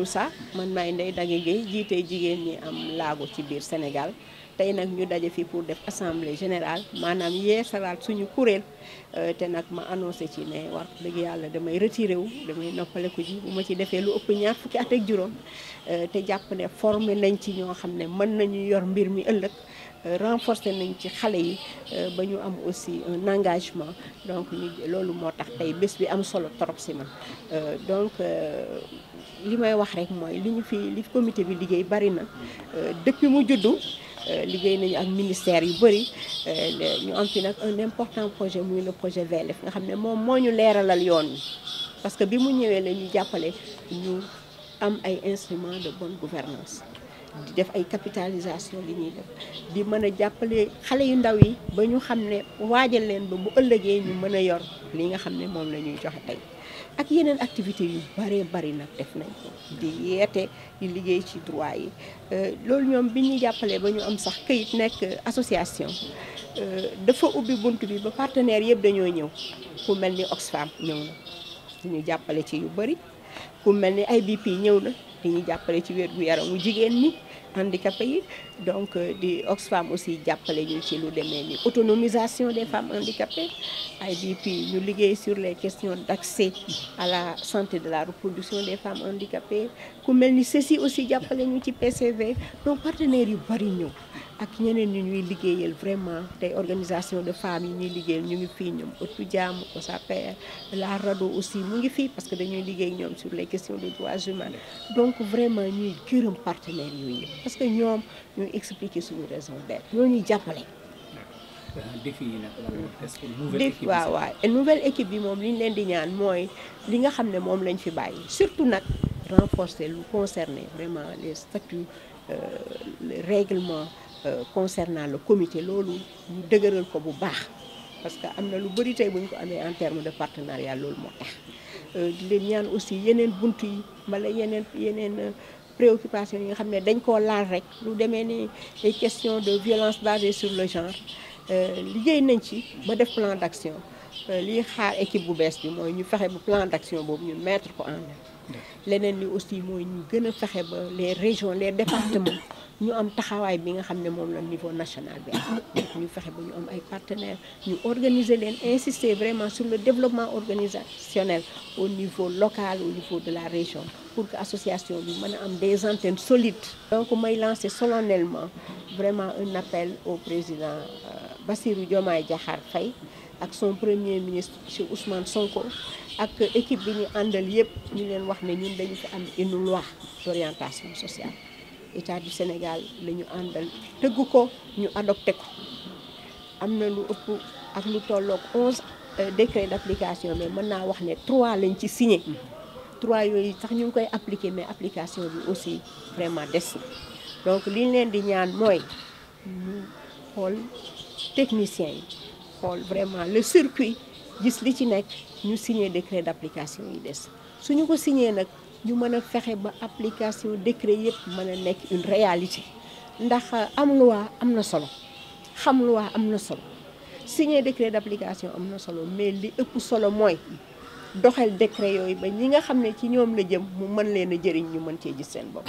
Moussa man maay Ndeye Dagué Gueye jiite jigéen ñi am laago ci biir Sénégal tey nag ñu daje fii pour def assemblée générale maanaam yeesalaat suñu kuréel te nag ma annoncé ci ne war dëgg yàlla damay retiré wu damay noppaleku ji bu ma ci defee lu ëpp ñaar fukki at ak juróom te jàpp ne formé nañ ci ñoo xam ne mën nañu yor mbir mi ëllëg renforcer nañ ci xale yi ba ñu am aussi un engagement donc loolu moo tax tey bés bi am solo trop si man donc li may wax rek mooy li comité bi liggéey bari na depuis mu juddu liggéey nañu ak ministère yu bëri ñu am fi nag un important projet muy le projet VLF nga xam ne moom moo ñu leeralal yoon wi parce que bi mu ñëwee la ñu jàppale ñu am ay instruments de bonne gouvernance di def ay capitalisation li ñuy def di mën a jàppale xale yu ndaw yi ba ñu xam ne waajal leen ba bu ëllëgee ñu mën a yor li nga xam ne moom la ñuy joxe tey ak yeneen activités yu bëree bëri nag def nañ ko di yeete di liggéey ci droit yi loolu ñoom bi ñu jàppalee ba ñu am sax këyit nekk association dafa ubbi bunt bi ba partenaires yëpp dañoo ñëw ku mel ni Oxfam ñëw na di ñu jàppale ci yu bëri ku mel ni IBP ñëw na di ñu jàppale ci wér-gu-yaramu jigéen ñi handicapés yi donc di Oxfam aussi jàppale ñu ci lu demee ni autonomisation des femmes handicapées IBP ñu liggéey sur les questions d'accès à la santé de la reproduction des femmes handicapées ku mel ni ceci aussi jàppale ñu ci PCV donc partenaires yu bari ñëw ak ñeneen ñu ñuy liggéeyal vraiment tey organisation de femmes yi ñuy liggéeyal ñu ngi fii ñoom ëttu jàmm OSAPR la RADDHO aussi mu ngi fii parce que dañuy liggéey ñoom sur les questions des droits humains donc vraiment ñuy gërëm partenaires yooyu parce que ñoom ñooy expliquer suñu raison d'être ñoo ñuy jàppale. défi yi nag nouvelle équipe bi moom li ñu leen di ñaan mooy li nga xam ne moom lañ fi bàyyi surtout nag renforcer lu concerner vraiment les statuts les règlements concernant le comité loolu ñu dëgëral ko bu baax parce que am na lu bëri tey bu ñu ko amee en termes de partenariat loolu moo tax di leen ñaan aussi yeneen bunt yi wala yeneen préoccupation yi nga xam ne dañ koo laal rek lu demee ni les questions de violence basée sur le genre liggéey nañ ci ba def plan d'action liy xaar équipe bu bees bi mooy ñu fexe ba plan d'action boobu ñu mettre ko en œuvre leneen li aussi mooy ñu gën a fexe ba les régions les départements ñu am taxawaay bi nga xam ne moom la niveau national bi am ñu fexe ba ñu am ay partenaires ñu organiser leen insister vraiment sur le développement organisationnel au niveau local au niveau de la région pour que association bi mën a am des antennes solides. donc may lancer solennellement vraiment un appel au président Bassirou Diomaye Diakhar Faye ak son premier ministre monsieur Ousmane Sonko ak équipe bi ñu àndal yëpp ñu leen wax ne ñun dañu fi am une loi d'orientation sociale État du Sénégal la ñu àndal tëgg ko ñu adopté ko am na lu ëpp ak lu tolloog 11 décrets d'application mais mën naa wax ne 3 lañ ci signé 3 yooyu sax ñu ngi koy appliquer mais application bi aussi vraiment des na donc li ñu leen di ñaan mooy ñu xool techniciens yi xool vraiment le circuit gis li ci nekk ñu signé décret d'application yi des suñu ko signé nag ñu mën a fexe ba application décret yëpp mën a nekk une réalité ndax am loi am na solo xam loi am na solo signé décret d'application am na solo mais li ëpp solo mooy doxal décret yooyu ba ñi nga xam ne ci ñoom la jëm mu mën leen a jëriñ ñu mën cee gis seen bopp.